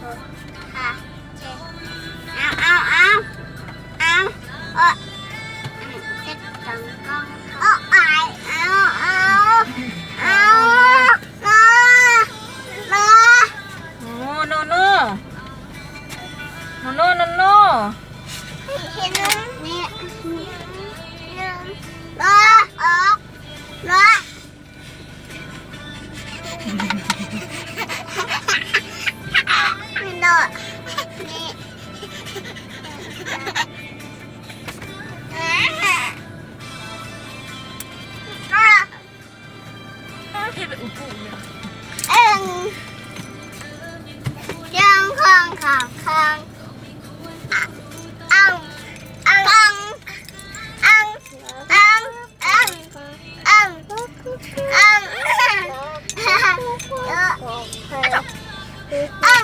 ເອົາ ເອົາ ເອົາ ເອົາ ເອົາ ເຈັບຈັງກອງ ເອົາ ເອົາ ເອົາ ເອົາ ໂນ ໂນ ໂນ ໂນ ໂນ ໂນ ໂນ ນີ້ ໂນ ໂນ ເອັງ ເຈັງ ຄັງ ຄັງ ຄັງ ອັງ ອັງ ອັງ ອັງ ອັງ ອັງ ອັງ ອັງ ອັງ ອັງ